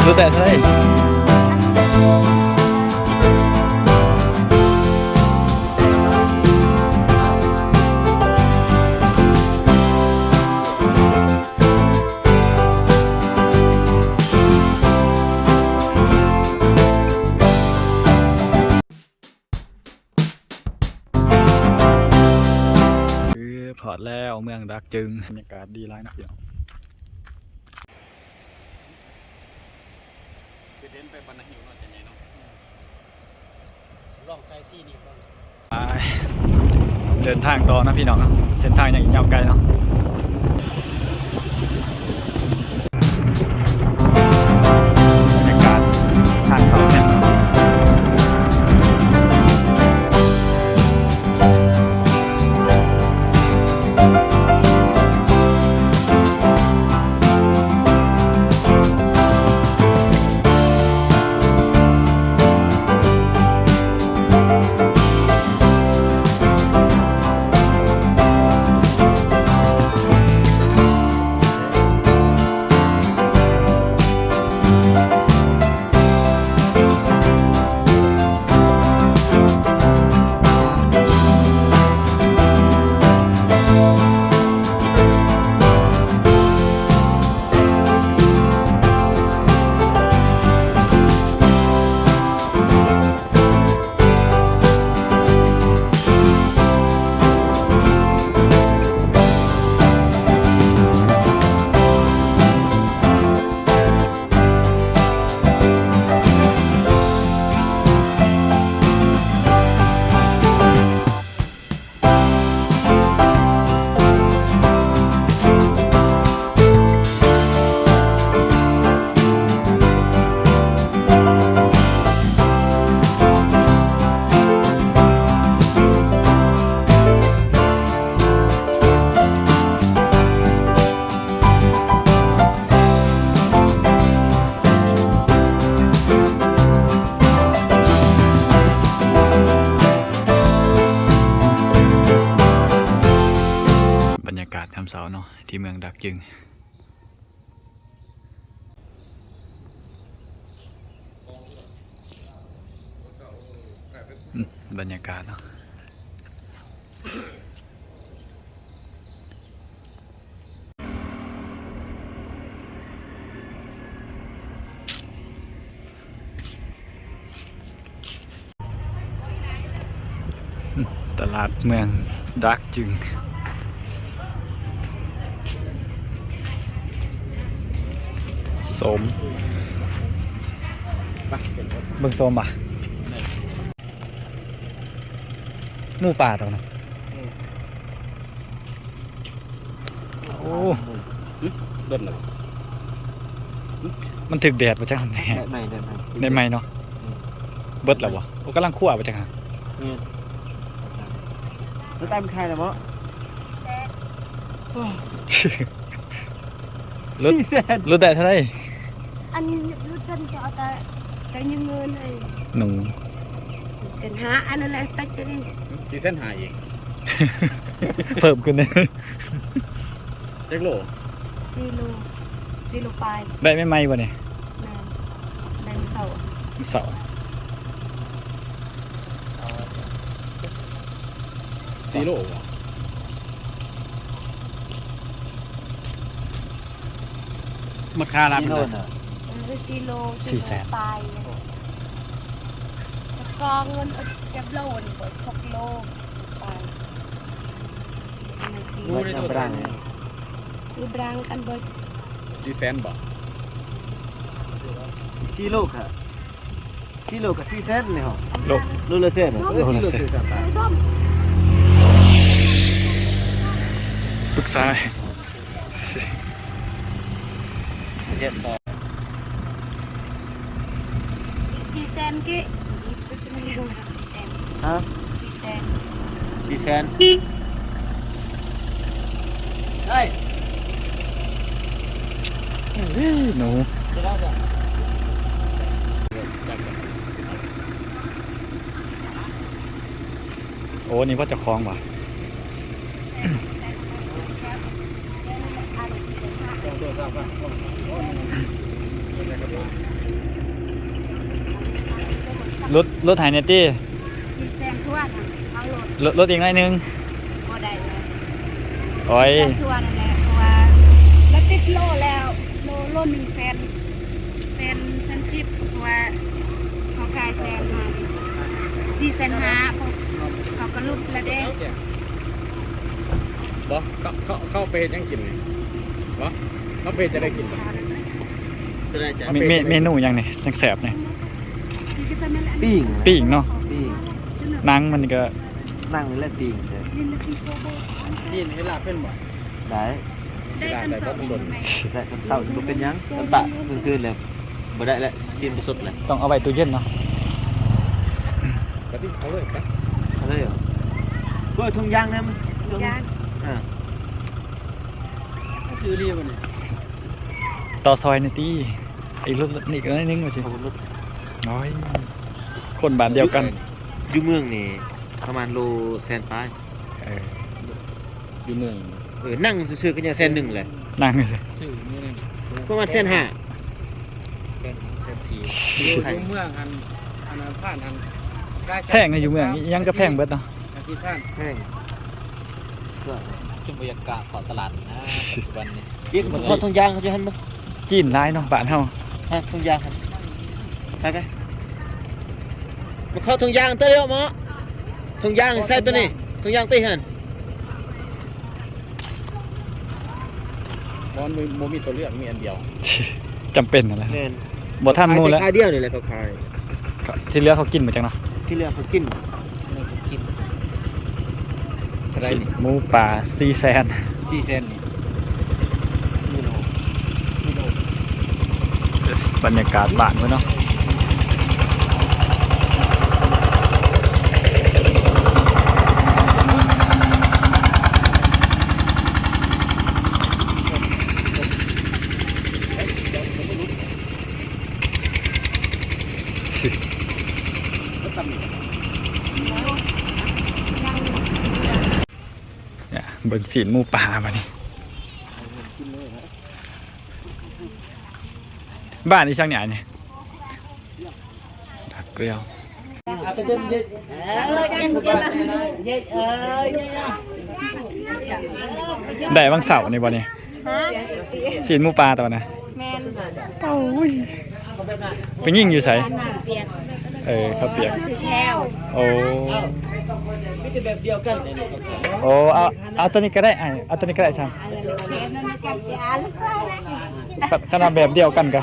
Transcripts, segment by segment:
ລົດແຕ່ເທົ່າໃດ? ຄື ຮອດແລ້ວເມືອງດາກຈຶງ ບັນຍາກາດດີຫຼາຍເນາະພີ່ນ້ອງ. ຄືເຫັນໄປປານນາຫິວເນາະ ຈະໃຫຍ່ເນາະ ລອງໃສ່ສີ່ນິ້ວເບິ່ງ. ໄປ ເດີນທາງຕໍ່ເນາະພີ່ນ້ອງເນາະ ເສັ້ນທາງຍັງອີກຍາວໄກເນາະ. ບັນຍາກາດທາງເຂົ້າແຄມ. ບັນຍາກາດຍາມເຊົ້າເນາະ ທີ່ເມືອງດາກຈຶງ. ອືມ ບັນຍາກາດເນາະ ຕະຫຼາດເມືອງດາກຈຶງ ສົ້ມ ໄປ ເບິ່ງສົ້ມຫວາ ໝູປ່າຕົວນັ້ນ. ໂອ້ ເບິດແລ້ວ ມັນຖືກແດດບໍ່ຈັກ ແດດໃໝ່ ແດດໃໝ່ ແດດໃໝ່ເນາະ. ອືມ ເບິດແລ້ວບໍ່? ໂອ້ ກຳລັງຂົ້ວບໍ່ຈັກຫັ້ນ. ແມ່ນ ມາຕຳຂາຍແລ້ວບໍ່? ລົດ ສີ່ແສນ ລົດໄດ້ເທົ່າໃດ? ອັນລົດເພິ່ນຈະເອົາແຕ່ ແຕ່ຍືມເງິນໃຫ້ ໜຶ່ງ ສີ່ແສນຫ້າ ອັນນັ້ນແຫຼະ ຕັດກໍໄດ້ ສີ່ແສນຫ້າອີກ ເພີ່ມຂຶ້ນເດ້. ຈັກໂລ? ສີ່ໂລ ສີ່ໂລປາຍ. ໄດ້ໃໝ່ໆບໍ່ນີ້? ແມ່ນ ໄດ້ມື້ເຊົ້າ ມື້ເຊົ້າ ສີ່ໂລບໍ່? ໝົດຄ່າລະ ສີ່ໂລນະ ເອີ ສີ່ໂລ ສີ່ແສນ ສີ່ໂລປາຍ. ແລ້ວກໍເງິນເຈັດໂລນີ້ ຫົກໂລປາຍ. ເອົາສີ່ ເບິດນຳບຣາງ ມີບຣາງກັນເບິດ. ສີ່ແສນບໍ່? ສີ່ໂລກະ ສີ່ໂລກະສີ່ແສນນີ້ເນາະ ໂລ ໂລລະແສນ ໂລ ໂລລະແສນ ສີ່ໂລສີ່ແສນບາດ. ປຶກສາ ເຮັດຕໍ່ ສີ່ແສນກີ້ ສີ່ແສນ ຮະ ສີ່ແສນ ສີ່ແສນ ເຮີ້ຍ ເອີ ໜູ ໂອ້ ນີ້ວ່າເຈົ້າຂອງຫວາ? ສອງໂຕ ຊາວພັນ. ຫຼຸດ ຫຼຸດໃຫ້ແດ່ຕິ. ສີ່ແສນຖ້ວນ ເອົາໂລດ ຫຼຸດ ຫຼຸດອີກໜ້ອຍໜຶ່ງ. ບໍ່ໄດ້ແລ້ວ ໂອ້ຍ ສີ່ແສນຖ້ວນນັ້ນແຫຼະ ເພາະວ່າລະຕິດໂລແລ້ວ ໂລ ໂລໜຶ່ງແສນ ແສນ ແສນສິບ ເພາະວ່າເຮົາຂາຍແສນຫ້າ ສີ່ແສນຫ້າ ເຮົາກໍຫຼຸດລະເດ້. ບໍ່ ເຂົາ ເຂົາ ເຂົາໄປເຮັດຫຍັງກິນນີ້? ບໍ່ ເຂົາໄປເຮັດຈັ່ງໃດກິນ? ເມ ເມ ເມນູຫຍັງນີ້ຈັ່ງແຊບນີ້? ປີ້ງ ປີ້ງເນາະ ປີ້ງ ໜັງມັນກໍ ໜັງນີ້ແຫຼະປີ້ງແຊບ. ຊີ້ນເຮັດລາບເປັນບໍ່? ໄດ້ ຊິລາບໄດ້ບໍ່? ມັນດົນ ໄດ້ຕອນເຊົ້າບໍ່ເປັນຫຍັງ ຕອນຕາກກາງຄືນແລ້ວ ບໍ່ໄດ້ແລ້ວ ຊີ້ນບໍ່ສົດແລ້ວ ຕ້ອງເອົາໄວ້ຕູ້ເຢັນເນາະ. ກະຕິເອົາເລີຍ ເອົາເລີຍ ເບິ່ງຖົງຢາງນຳ ຖົງຢາງ ອ່າ ຊື້ອີ່ຫຼີບໍ່ນີ້? ຕໍ່ຊອຍໜ້ອຍຕິ ອີກລົດນີ້ກໍໜ້ອຍໜຶ່ງວ່າຊິ ໂອ້ຍ ຄົນບ້ານດຽວກັນ ຢູ່ເມືອງນີ້ປະມານໂລແສນປາຍ. ເອີ ຢູ່ເມືອງ ເອີ ນັ່ງຊື່ໆກໍຍັງແສນໜຶ່ງແຫຼະ ນັ່ງຊື່ໆ ປະມານແສນຫ້າ ແສນຫ້າ ແສນສີ່ ຢູ່ ຢູ່ເມືອງຫັ້ນ ອັນນັ້ນຜ່ານຫັ້ນ ແພງນະ ຢູ່ເມືອງອີ່ຫຍັງກໍແພງເບິດເນາະ ຫ້າສິບພັນ ແພງ ຈົນບໍ່ຢາກກ້າເຂົ້າຕະຫຼາດນະ ປັດຈຸບັນນີ້. ເຫັນບໍ່ ຖົງຢາງເຂົາເຈົ້າຫັ້ນບໍ່? ຈີນຫຼາຍເນາະບ້ານເຮົາ ຮະ ຖົງຢາງຫັ້ນ ໄປ ໄປ ມາເຂົ້າຖົງຢາງເຕີດຽວໝໍ ຖົງຢາງໃສ່ໂຕນີ້ ຖົງຢາງຕິຫັ້ນ. ບໍ່ ບໍ່ມີຕົວເລືອກ ມີອັນດຽວ ຈຳເປັນຫັ້ນແຫຼະ ແມ່ນ ບໍ່ທັນໝູ່ແລ້ວ ຂາຍແຕ່ຂາຍດຽວນີ້ແຫຼະເຂົາຂາຍ ທີ່ເຫຼືອເຂົາກິນໝົດຈັກເນາະ ທີ່ເຫຼືອເຂົາກິນ ເຂົາກິນ. ເທົ່າໃດນີ້? ຊີ້ນໝູປ່າ ສີ່ແສນ ສີ່ແສນນີ້ ສີ່ໂລ ສີ່ໂລ. ບັນຍາກາດບ້ານເພິ່ນເນາະ. ເບິ່ງຊີ້ນໝູປ່າບາດນີ້ ບ້ານອີ່ຫຍັງນີ້ ອັນນີ້ ດາກເກລືອ. ໄດ້ວັນເສົານີ້ບໍ່ນີ້? ຮະ? ຊີ້ນໝູປ່າຕົວນະ? ແມ່ນ. ໂອ້ຍ ໄປຍິງຢູ່ໃສ? ເອີ ເຂົ້າປຽກ ໂອ້ ມີແຕ່ແບບດຽວກັນ. ໂອ້ ເອົາ ເອົາຕົວນີ້ກໍໄດ້ ເອົາຕົວນີ້ກໍໄດ້ຊັ້ນ. ຄັນວ່າແບບດຽວກັນກໍ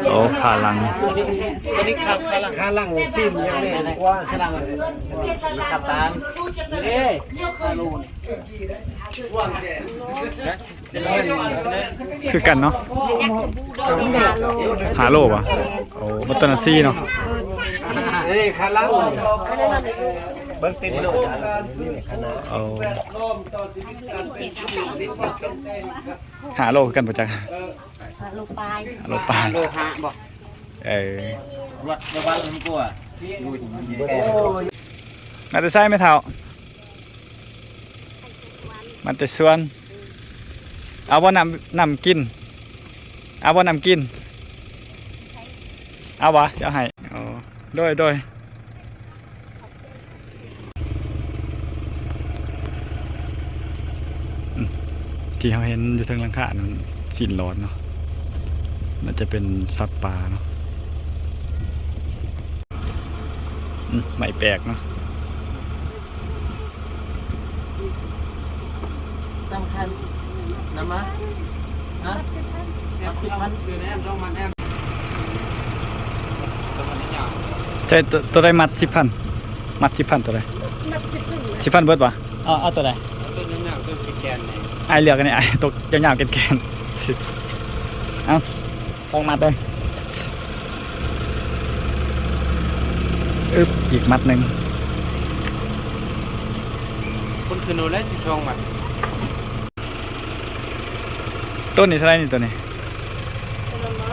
ໂອ້ ຂາຫຼັງ ຂາຫຼັງຊີ້ນຍັງແໜ້ນກວ່າ. ຄືກັນເນາະ. ຫ້າໂລບໍ່? ໂອ້ ບັດຕົວນັ້ນສີ່ເນາະ. ເອີ ເບິ່ງຕິດໂລດ. ໂອ້ ຫ້າໂລຄືກັນບໍ່ຈັກ. ໂລປາຍ ໂລປາຍ ໂລຫ້າບໍ່? ເອີ ວັດ ວັດມັນກວ່າ. ມາແຕ່ໃສແມ່ເຖົ້າ? ມາແຕ່ສວນ. ເອົາບໍ່ນ້ຳ ນ້ຳກິນ? ເອົາບໍ່ນ້ຳກິນ? ເອົາບໍ່? ຈະເອົາໃຫ້. ໂອ້ ໂດຍ ໂດຍ. ອືມ ທີ່ເຮົາເຫັນຢູ່ເທິງຫຼັງຄານັ້ນ ຊີ້ນຫຼອດເນາະ ໜ້າຈະເປັນສັດປ່າເນາະ. ອືມ ໄມ້ແປກເນາະ. ສຳຄັນນຳມາ ຮະ? ມັກສິບພັນ ຊື້ແນມ ສອງພັນແອມ. ໃຊ່ ໂຕ ໂຕໃດມັດສິບພັນ? ມັດສິບພັນໂຕໃດ? ມັດສິບພັນ ສິບພັນເບິດບໍ່? ເອົາ ເອົາໂຕໃດ? ເອົາໂຕຍາວໆ ໂຕແກ່ນໆ ນີ້ ອ້າຍເລືອກອັນນີ້ ອ້າຍ ໂຕຍາວໆ ແກ່ນໆ. ເອົາ ສອງມັດເດີ. ອຶບ ອີກມັດໜຶ່ງ. ຄົນຄືໂນແລະ ສິບສອງມັດ. ໂຕນີ້ເທົ່າໃດນີ້ ໂຕນີ້? ໂຕນັ້ນບໍ່?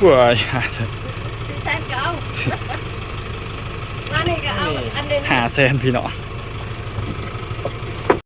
ໂອ້ຍ ຫ້າແສນ ສີ່ແສນກໍເອົາ ມານີ້ກໍເອົາອັນນີ້ ຫ້າແສນ ພີ່ນ້ອງ.